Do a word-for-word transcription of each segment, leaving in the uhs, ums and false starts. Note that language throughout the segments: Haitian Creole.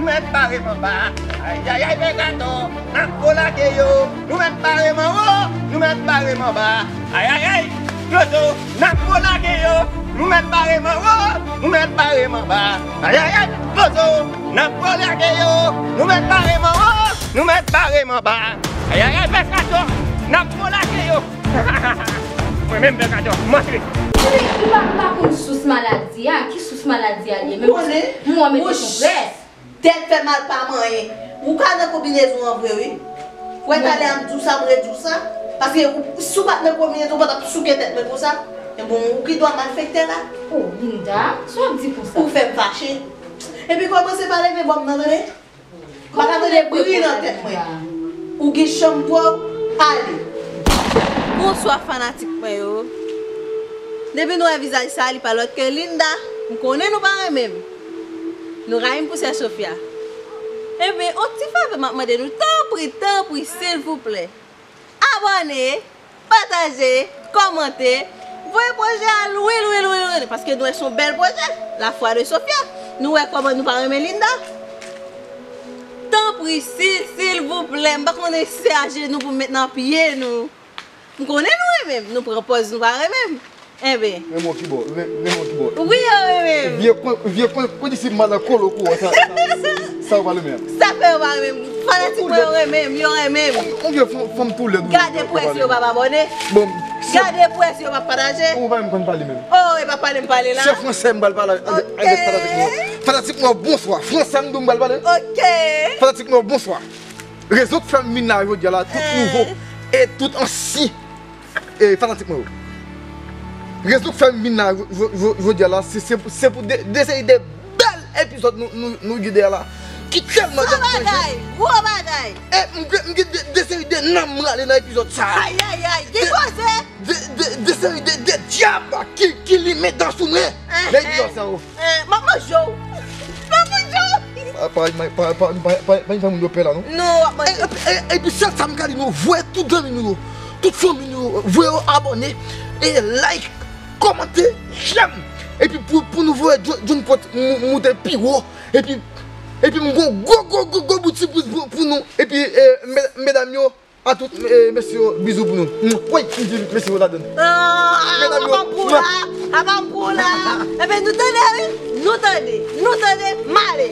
Mèt bare m anba. Ayayay, Pèkato, n ap vo lage yo. Nou mèt bare m anwo, nou mèt bare m anba. Ayayay, Klozo, n ap vo lage yo. Nou mèt bare m anwo, nou mèt bare m anba. Ayayay, Klozo, n ap vo lage yo. Nou mèt bare m anwo, nou mèt bare m anba. Ayayay, Pèkato, n ap vo lage yo. Mwen menm, Pèkato, m antre. Li pa, li pa konn sous maladi a. Ki sous maladi a li ye? Menm mwen mete konprès. Tèt fè mal pa manyen. Ou ka nan konbinezon an vre, wi. Wè talè a m di w sa, m redi w sa. Paske ou, si w pa t nan konbinezon, ou pa t ap souke tèt mwen konsa. E bon, ou ki dwa malfektè la. Oh, Linda, sa w ap di konsa? Ou fè m fache. Epi kòmanse pa leve bò m nan, tande? M pa ka tande bri nan tèt mwen. Ou gen chanm pa w, ale. Bonswa fanatik mwen yo. Depi nou wè vizaj sa, li pa lòt ke Linda. M konnen nou pa renmen m. Nou rayi m pou sè Sofia. Ebyen, on ti favè m ap mande nou, tanpri, tanpri, silvouplè. Abòne, pataje, kòmante, voye pwojè a lwen, lwen, lwen, lwen, paske nou wè se yon bèl pwojè, La foi de Sofia. Nou wè kòman nou pa renmen Linda. Tanpri, si, silvouplè, m pa konnen si se ajenou pou m met nan pye nou. M konnen nou renmen m, nou pran pòz nou pa renmen m. Enben. Renmen w ki bò? Ren-, renmen w ki bò? Wi, yo renmen m. Vye kon-, vye kon-, kondisip madan kolo kou sa, sa, sa, sa w pa renmen m. Sa fè yo pa renmen m? Fanatik mwen yo renmen m, yo renmen m. Ou gen fanm, fanm tou lèd ou. Gade près yo pa abòne. Bon. Gade près yo pa pataje. Ou pa menm konn pale menm. Oh, e pa pale m pale la. Se fransè m pral pale avèk, avèk fanatik mwen. Fanatik mwen, bonswa. Fransè m di w m pral pale. Ok. Fanatik mwen, bonswa. Rezon k fè m vin la jodi a la, tout nouvo e tout ansyen, e, fanatik mwen yo. Rezon k fè m vin la jo-, jo-, jo-, jodi a la, se, se, se pou de, de seri de bèl epizòd nou, nou, nou gen dèyè la. Ki tèlman... Gwo bagay, gwo bagay. E m gen, m gen de, de seri de nanm m rale nan epizòd sa a. Ayayay, ki koze? De, de, de seri de, de dyab ki, ki limen dan sou mwen. Nan epizòd sa yo. Eh, m ap manje w. M ap manje w. Pa, pa, pa, pa fè moun yo pè la, non. Non, w ap manje. E, e, e, epi sèl sa m ka di nou, voye tout zanmi nou yo, tout fanmi nou yo, voye yo abòne, e like, kòmante, j'aime. Epi pou, pou nou voye John, John Pot mou-, moute pi wo. Epi, epi m gon gwo, gwo, gwo, gwo bout sipriz pou, pou nou. Epi, e, me-, medam yo, a tout, e, mesye yo, bizou pou nou. Woy, m di mesye yo ladann. Ah, medam yo, apa m pou la, apa m pou la. Enben, nou tande, wi. Nou tande, nou tande, m ale.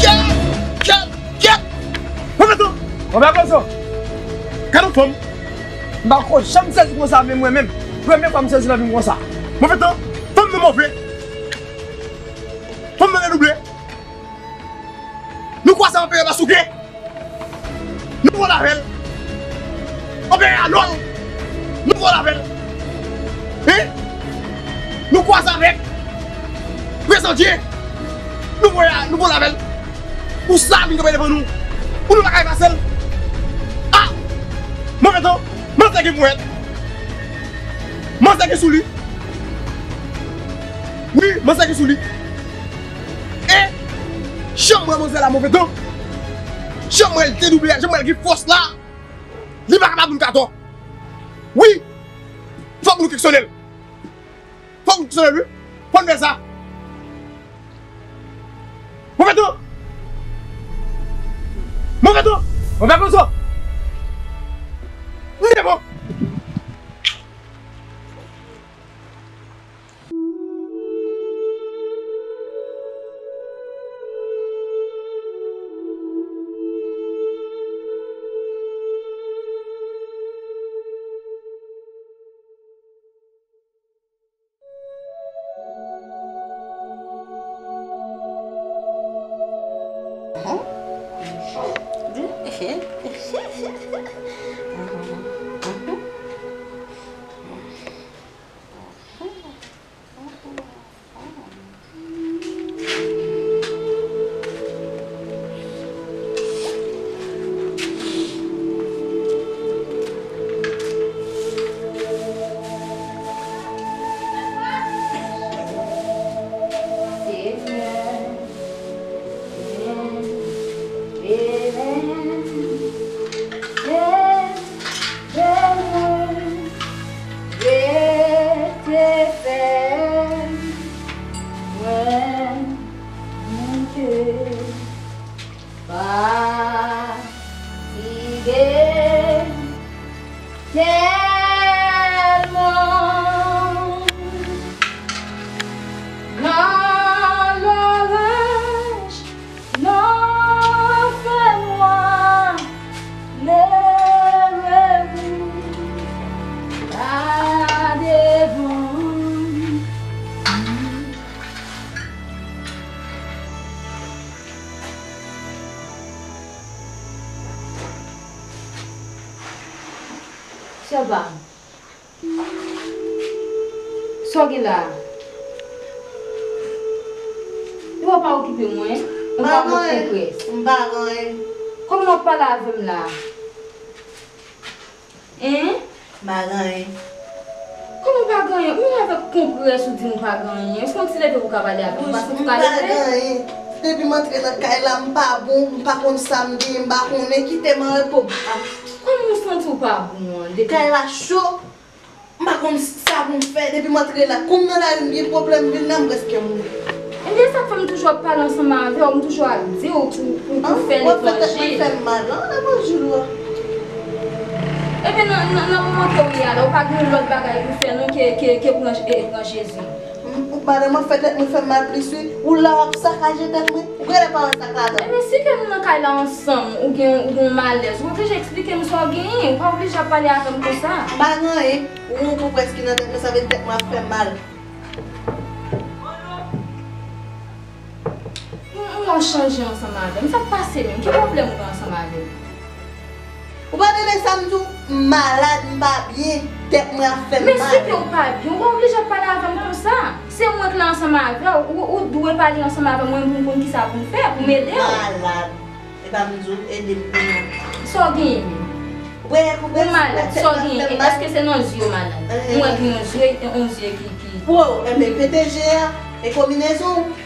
Kyèt! Kyèt! Kyèt! Mwen fè tan! Mwen fè tan! Gade yon fanm! M pa ko janm sezi konsa, men mwen menm. Premye fwa m sezi nan vi m konsa. Mwen fè tan! Fanm nan move! Fanm nan redouble! Nou kwaze anperè Masouke. Nou vole avè l. Anperè Alòl. Nou vole avè l. Hein? Nou kwaze avèk Prezan Dye. Nou vole, nou vole avè l. Pou sa vin kanpe devan nou. Pou nou pa ka efase l. Ah! Move tan. Manzè gen mwèt. Manzè gen sou li. Wi, manzè gen sou li. E jan m wè manzè la move tan, jan m wè l dedouble a, jan m wè l gen fòs la, li pa ka bat moun katò. Wi, fòk nou keksyone l. Fòk nou keksyone l, wi. Konn fè sa. Move tou. Move tou. Move konsa. Li te bon. Senyè, men, men, men, men, men, men, rete fè mwen moute. Fatige tèlman nan loraj, nan fènwa, leve ou la devan. Sè pa m. Sa w gen la a? Ou pa okipe mwen? Ou pa konprann? M pa gen anyen. Kòman w ap pale avè m la a? Hein? M pa gen anyen. Kòman w pa gen anyen? Ou menm avèk konprès ou di m ou pa gen anyen. Fò w ti leve pou w ka pale avè m, paske ou pa leve. M pa gen anyen. Depi m antre nan kay la, m pa bon, m pa konn sa m genyen, m pa konnen. Kite m anrepo. Kòman w santi w pa bon an? Depi kay la cho, m pa konn sa pou m fè. Depi m antre la, kou m nan lari, m gen pwoblèm, m vin la, m prèske mouri. Ebyen, sa k fè m toujou ap pale ansanm avè w, m toujou ap di w pou, pou, pou fè letranje. An, w ap fè tèt mwen fè m mal, an, levanjil ou a. Ebyen, nan, nan, nan moman ke w ye a la, ou pa gen lòt bagay pou fè non ke, ke, ke pran, e, pran Jezi. M, madanm, w ap fè tèt mwen fè m mal plis, wi. Ou la, w ap sakaje tèt mwen. Ou genlè pa wè sa k ladan l. Ebyen, si ke nou nan kay la ansanm, ou gen, ou gen yon malèz, ou oblije eksplike m sa w genyen. Ou pa oblije ap pale avè m konsa. M pa gen anyen. Ou, ou prèske nan tèt mwen, sa vle di tèt mwen ap fè m mal. Ou, ou an chanje ansanm avè m. Sa k pase menm? Ki pwoblèm ou gen ansanm avè m? Ou pa tande sa m di w? M malad, m pa byen, tèt mwen ap fè m mal. Men si ke w pa byen, ou pa oblije ap pale avè m konsa. Se mwen k la ansanm avè w, ou, ou dwe pale ansanm avè mwen pou m konn kisa pou m fè, pou m ede w. M malad. E pa m di w, ede m pou mwen. Sa w genyen menm? Ou malad, sa w genyen? Èske se nan zye w malad? Mwen gen yon zye, yon zye ki, ki... Wo, enben, pete je a, e konbinezon w.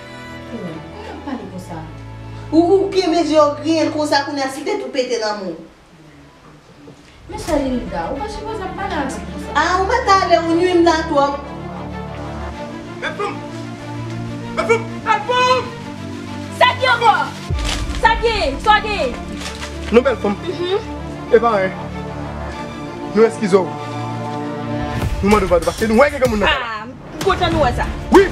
Ou, ou pale konsa. Ou, ou kenbe je w griyen l konsa, kounye a si te tou pete nan men w. Men sè Linda, ou pa sipoze ap pale avè m konsa. A, ou mèt ale, ou nwi m la twòp. Bèl fanm! Bèl fanm! Bèl fanm! Sa k gen ankò? Sa k gen? Sa w gen? Non, bèl fanm. Mhm. E pa anyen. Nou eskize w. Nou mande w padon paske nou wè gen granmoun nan kay la. A, m kontan nou wè sa. Wi!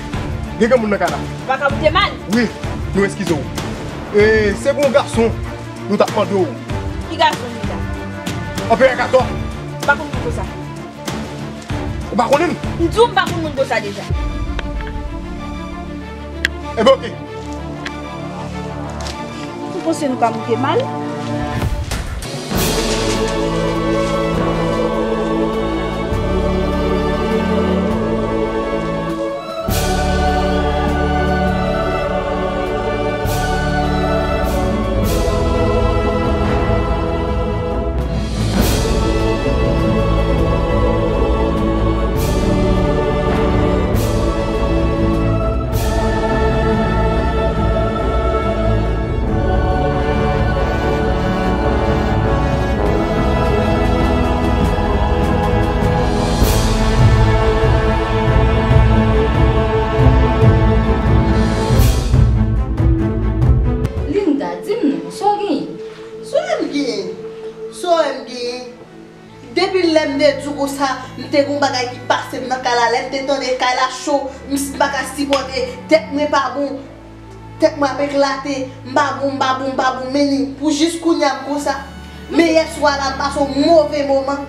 Gen granmoun nan kay la. Ou pa ka moute mal. Wi, nou eskize w. E, se pou yon gason nou t ap mande w. Ki gason deja? Anperè Katò. M pa konn moun konsa. Ou pa konnen l? M di w m pa konn moun konsa deja. Enben, oke. Ou panse nou ka moute mal? Te gon bagay ki pase m nan kay la, lè m te tande kay la cho, m s- m pa ka sipòte, tèt mwen pa bon, tèt mwen ap eklate, m pa bon, m pa bon, m pa bon, men pou jis kounye a m konsa. Men yèswa la, m pase yon move moman.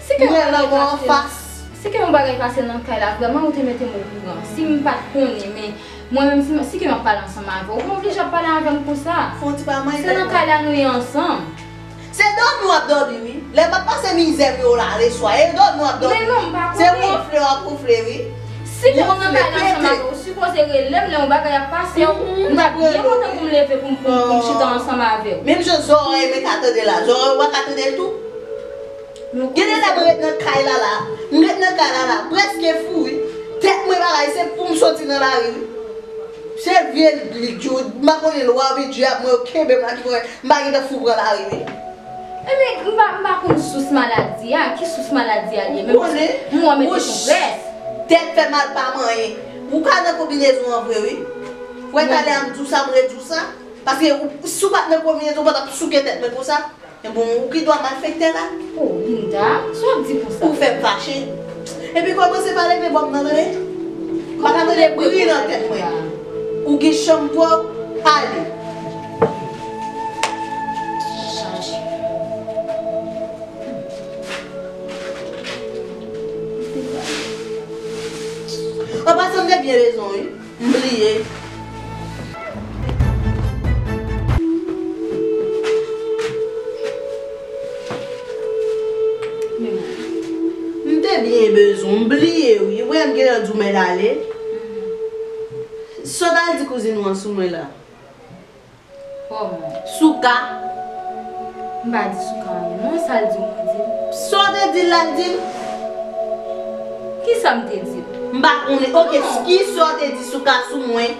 Si ke yon bagay pase nan, si ke yon bagay pase nan kay la, vrèman ou te mete m okouran. Si m pa t konnen, men mwen menm, si, si ke m ap pale ansanm avè w, ou oblije ap pale avè m konsa. Fon ti pa manyen. Se nan kay la nou ye ansanm. Se dòmi w ap dòmi, wi. Lè m ap pase mizè m yo la leswa, e dòmi w ap dòmi. Men non, m pa konnen. Se wonfle w ap wonfle, wi. Si ke m nan kay la ansanm avè w, ou sipoze rele m lè yon bagay ap pase w. M t ap byen kontan pou m leve pou m, pou m, pou m chita ansanm avè w. Menm jan zòrèy mwen ka tande la, zòrèy w pa ka tande l tou. Gen de lè mwen ret nan kay la la, m ret nan kay la la, prèske fou wi. Tèt mwen bagay, se pou m soti nan lari wi. Se vye lig yo, m pa konnen lwa bidye ap mwen yo kenbe m la ki fè m pa gentan fou pran lari wi. Ebyen, m pa, m pa konn sous maladi a, ki sous maladi a ye, men m wè w mete konprès. Tèt fè mal pa manyen. Ou ka nan konbinezon an vre wi. Wè talè a m di w sa, m redi w sa. Paske ou, si w pa t nan konbinezon, ou pa t ap souke tèt mwen konsa. Ebyen, ou ki dwa malfektè la? Oh, Linda, sa w ap di konsa? Ou fè m fache. Epi kòmanse pa leve bò m nan, tande? M pa ka tande bri nan tèt mwen. Ou gen chanm pa w, ale. An pasan, m te byen bezwen w wi. M bliye. M te byen bezwen w, m bliye wi. Ou wè m gentan di w mèt ale. Sa w t al di kouzin ou an sou mwen la? Kòman? Souka. M pa di Souka anyen. Non, sa l di w mwen di l. Sa w te di l la, l di l? Kisa m te di l? M pa konnen. Oke, kisa w te di Souka sou mwen?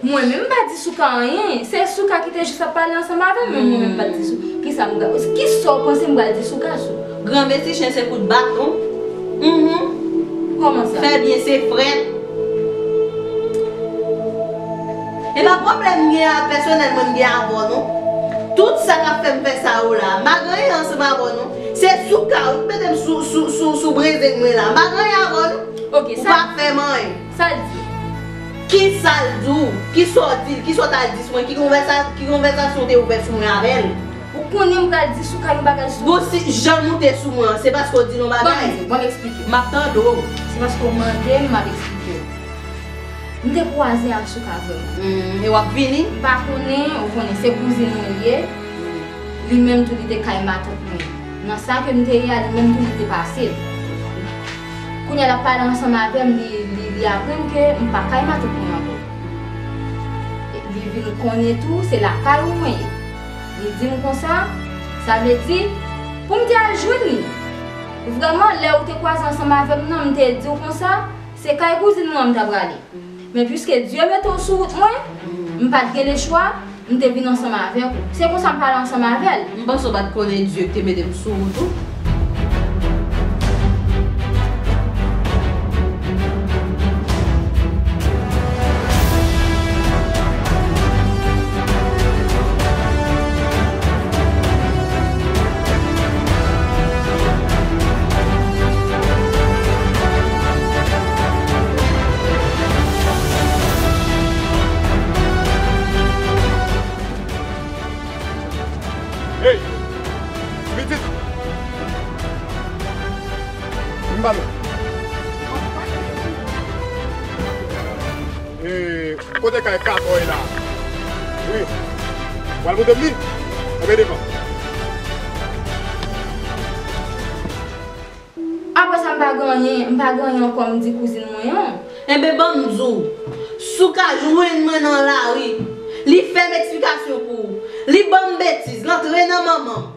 Mwen menm m pa di Souka anyen. Se Souka ki te jis ap pale ansanm avè m, men mwen menm m pa t di Souka. Kisa m pral, kisa w panse m pral di Souka sou? Granmesi chen se kout baton. Mhm. Kòman sa? Fè byen se frèt. E pa pwoblèm m gen a pèsonèl mwen m gen avè w non. Tout sa k ap fè m fè sa yo la, m pa gen anyen ansanm avè w non. Se Souka wi k mete m sou, sou, sou, sou brezeng mwen la. M pa gen anyen avè w non. Oke, ou pa fè m anyen. Sa l di? Kisa l di w? Kisa w di l? Kisa w t al di sou mwen? Ki konvèsa-, ki konvèsasyon w te ouvè sou mwen avè l? Ou konnen m pral di Souka yon bagay sou ou. Bon, si jan w moute sou mwen an, se paske w di l yon bagay? Ban m di w, ban m eksplike w. M ap tande w. Se paske w mande m, m ap eksplike w. M te kwaze ak Souka vrèman. Hmm, e w ap vini? M pa konnen, ou konnen se kouzin mwen l ye. Li menm tou li te kay matant mwen. Nan sa ke m te ye a, li menm tou li te pase. Kounye a l ap pale ansanm avè m, li, li, li aprann ke m pa kay matant mwen ankò. E li vin konnen tou, se lakay ou mwen ye. Li di m konsa, sa vle di, pou m te al jwenn li. Vrèman, lè ou te kwaze ansanm avè m nan, m te di w konsa, se kay kouzin mwen an m ta prale. Men piske Dye mete w sou wout mwen, m pa t gen lechwa, m te vin ansanm avèk ou. Se konsa m pale ansanm avè l. M panse w pa t konnen Dye ki te mete m sou wout ou. Hey! Pitit! Vin ba nou. E, kote kay Kato ye la? Wi. Ou pral monte m li? Kanpe devan. Apre sa, m pa gen anyen, m pa gen anyen ankò m di kouzin mwen an. Enben, ban m di w, Souka jwenn mwen nan lari. Li fè m eksplikasyon pou ou. Li ban m betiz, l antre nan manman m.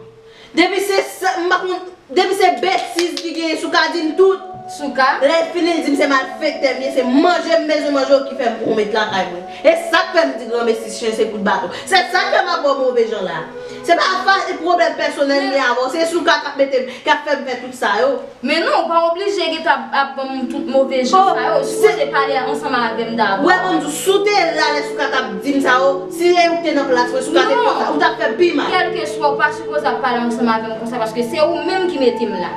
Depi se sa, m pa konn, depi se betiz ki genyen, Souka di m tout. Souka? Lè l fini, l di m se malfektè m ye, se manje m bezwen manje w ki fè m pwomèt lakay mwen. E sa k fè m di granmesi chen se kout baton. Se sa k fè m ap ba w move jan la. Se pa fa-, pwoblèm pèsonèl m gen avè w, se Souka k ap mete m, k ap fè m fè tout sa yo. Men non, ou pa oblije gentan ap, ap ban m tout move jan sa yo. Ou sipoze pale ansanm avè m dabò. Ou wè, ban m di w, si w te la lè Souka t ap di m sa yo, si e ou k te nan plas mwen, Souka te fè sa, ou t ap fè pi mal. Kèlkeswa, ou pa sipoze ap pale ansanm avè m konsa, paske se ou menm ki mete m la.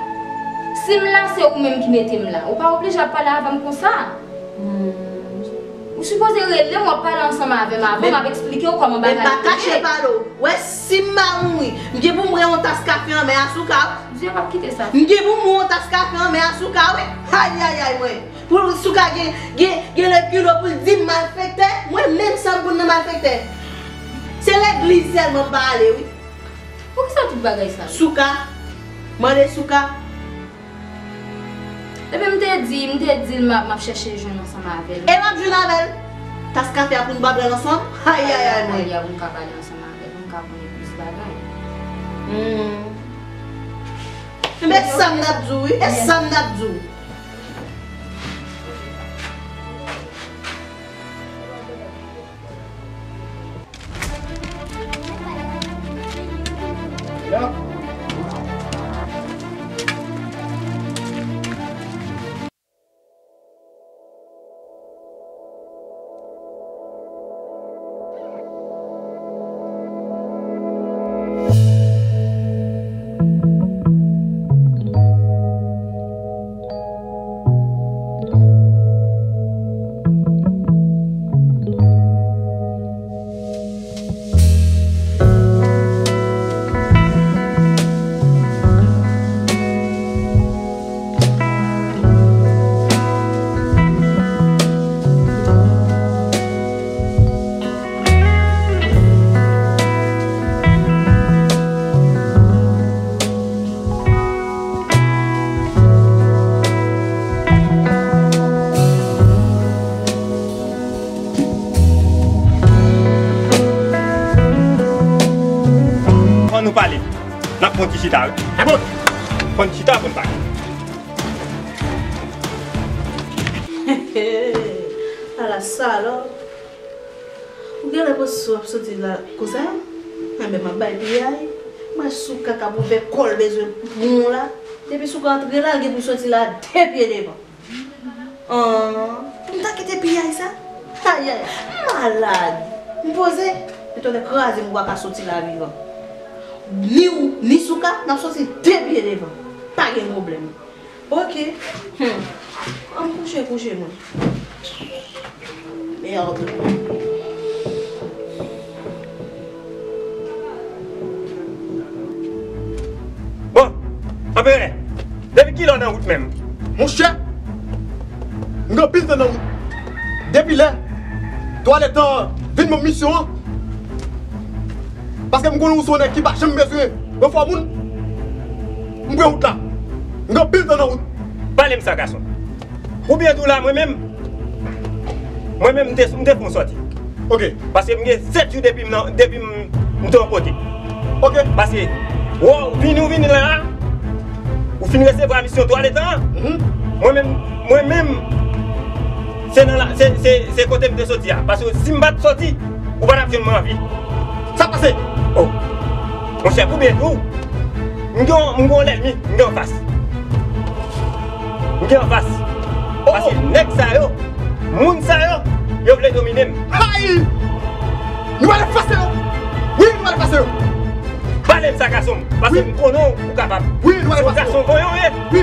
Si m la, se ou menm ki mete m la. Ou pa oblije ap pale avè m konsa. Hmm. Ou sipoze rele m, w ap pale ansanm avè m avan, m ap eksplike w kòman bagay yo ye. Men pa kache pale w. Wè, si m pa mouri, m gen pou m pran yon tas kafe an men Asouka, wi. Dye p ap kite sa. M gen pou m pran yon tas kafe an men Asouka, wi. Ayayay, mwen. Pou Souka gen, gen, gen lekilo pou l di m malfektè, mwen menm sa m konn nan malfektè. Se legliz sèlman m pa ale, wi. Poukisa tout bagay sa yo? Souka. Mande Souka. Epi m te di, m te di l m ap, m ap chèche jwenn ansanm avè l. E m ap jwenn avè l. Tas kafe a pou n pa pran l ansanm? Ayayay, mwen. Ayayay, pou n ka pale ansanm avè l, pou n ka konnen plis bagay. Hmm. Enben, sa m t ap di w, wi. E sa m t ap di w. Ann nou pale. N ap pran ti chita, wi. Fò n chita, fò n pale. Ala salòp. Ou genlè panse w ap soti la konsa? Enben, m ap bay piyay. Mwen Souka k ap ouvè kò l bezwen pran w la. Depi Souka antre la, l gen pou soti la de pye devan. An, pou m ta kite piyay sa? Ayayay, m malad. M poze, men tonnè kraze m, m pa ka soti la vivan. Ni ou, ni Souka, n ap soti de pye devan. Pa gen pwoblèm. Ok. Hmm. An m kouche, kouche mwen. Merde. Bon, Anperè, depi kilè w nan wout menm? Monchè, m gen anpil tan nan wout. Depi lè twalèt an vin ban m misyon an, paske m konnen ou se yon nèg ki pa janm bezwen pran fò moun, m pran wout la. M gen anpil tan nan wout. Pale m sa, gason. Ou byen tou la, mwen menm, mwen menm, m te, m te fè yon sòti. Ok. Paske m gen sèt jou depi m nan, depi m, m te yon kote. Ok. Paske, wè, w vini, w vini la, ou fin resevwa misyon twalèt an. Mhm. Mwen menm, mwen menm, se nan la, se, se, se kote m te soti a. Paske si m pa t soti, ou pa t ap jwenn mwen anvi. Sa pase? Oh. Monchè, pou byen di w, m gen, m gen yon lènmi, m gen anfas. M gen anfas. Oh. Paske nèg sa yo, moun sa yo, yo vle domine m. Ay! Nou pral efase yo. Wi, nou pral efase yo. Pale m sa, gason m. Paske m konnen w kapab. Wi, nou pral efase yo. Se yon gason vanyan w ye. Wi.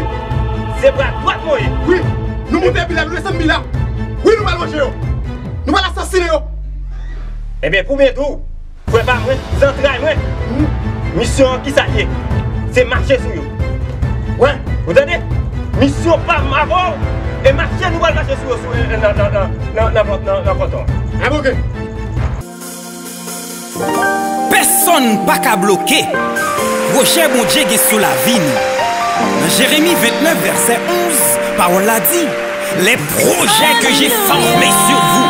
Se bra dwat mwen w ye. Wi. Nou moute pi la, nou desann pi la. Wi, nou pral manje yo. Nou pral asasinen yo. Ebyen, pou byen di w, frè pa mwen, zantray mwen, misyon an kisa l ye? Se mache sou yo. Wè. Ou tande? Misyon pa m avè w, e mache nou pral mache sou yo, sou, nan, nan, nan, nan, nan, nan, nan, nan kanton an. Enben, ok. Pèsonn pa ka bloke pwojè Bondye gen sou lavi nou. Nan Jeremi ventnèf, vèsè onz, pawòl la di, Les projets que j'ai formés sur vous,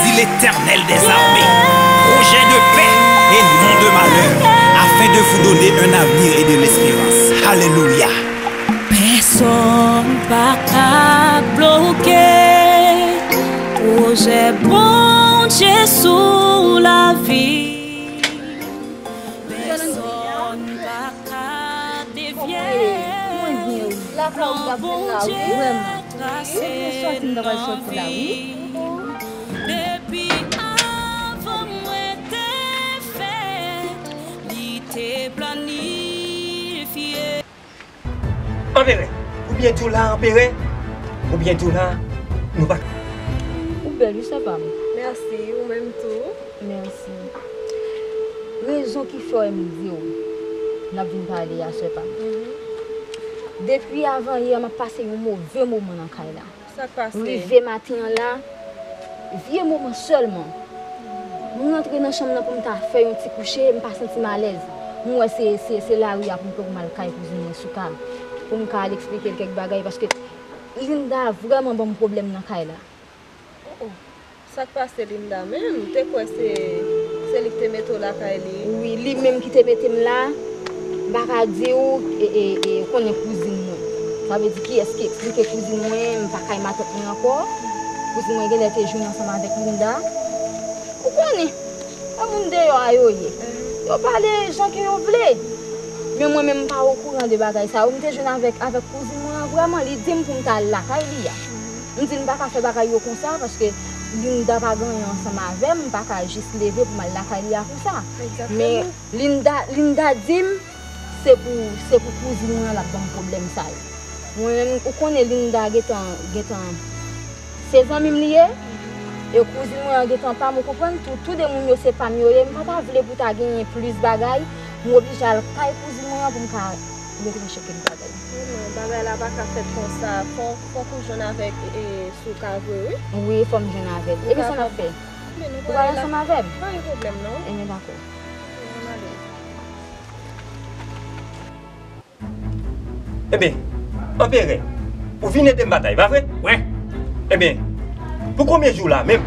dit l'Éternel des armées, projets de paix et non de malheur, afin de vous donner un avenir et de l'espérance. Alléluia. Pèsonn pa ka bloke pwojè Bondye sou lavi. Pèsonn pa ka devye plan Bondye trase nan vi. Depi avan mwen te fèt, li te planifye. Anperè, ou Oubyen di w la, Anperè, oubyen di w la, nou pa. Ou bèl, wi, sè pa m. Mèsi, ou menm tou. Mèsi. Rezon ki fè m di w n ap vin pale a, sè pa m. Depi avan yè, m ap pase yon move moman nan kay la. Sa k pase? Rive maten an la, vye moman sèlman. M rantre nan chanm nan pou m ta fè yon ti kouche, m pa santi m alèz. M wè se, se, se lari a pou m pran pou m al kay kouzin mwen Souka, pou m ka al eksplike l kèk bagay, paske Linda vrèman ban m pwoblèm nan kay la. Oh, oh. Sa k pase Linda menm? M te kwè se, se li k te mete w lakay li. Wi, li menm ki te mete m la. M pa ka di w, e, e, e, ou konnen kouzin mwen. Sa vle di kiyès ki eksplike kouzin mwen, m pa kay matant mwen ankò. Kouzin mwen genlè te jwenn ansanm avèk Linda. Ou konnen, e moun deyò a yo ye. Yo pale jan ke yo vle. Men mwen menm m pa okouran de bagay sa yo. M te jwenn avèk, avèk kouzin mwen an, vrèman, li di m pou m ta al lakay li a. M di n pa ka fè bagay yo konsa, paske Linda pa gen anyen ansanm avè m, m pa ka jis leve pou m al lakay li a konsa. Men Linda, Linda di m, se pou, se pou kouzin mwen an l ap ban m pwoblèm sa yo. Mwen menm, ou konnen Linda gentan, gentan, se zanmi m li ye, e kouzin mwen an gentan pa m, ou konprann? Tou, tou de moun yo se pa m yo ye, m pa ta vle pou ta genyen plis bagay, m oblije al kay kouzin mwen an pou m ka retranche kèk bagay. Non, bagay la pa ka fèt konsa. Fò, fòk ou jwenn avèk, e, Souka vre, wi. Wi, fò m jwenn avè l. Ebyen, sa n ap fè? Ou pral ansanm avè m? Pa gen pwoblèm, non. Ebyen, dakò. Ann ale. Ebyen, Anperè, ou vin ede m batay, pa vre? Wi. Ebyen, pou konbyen jou la menm?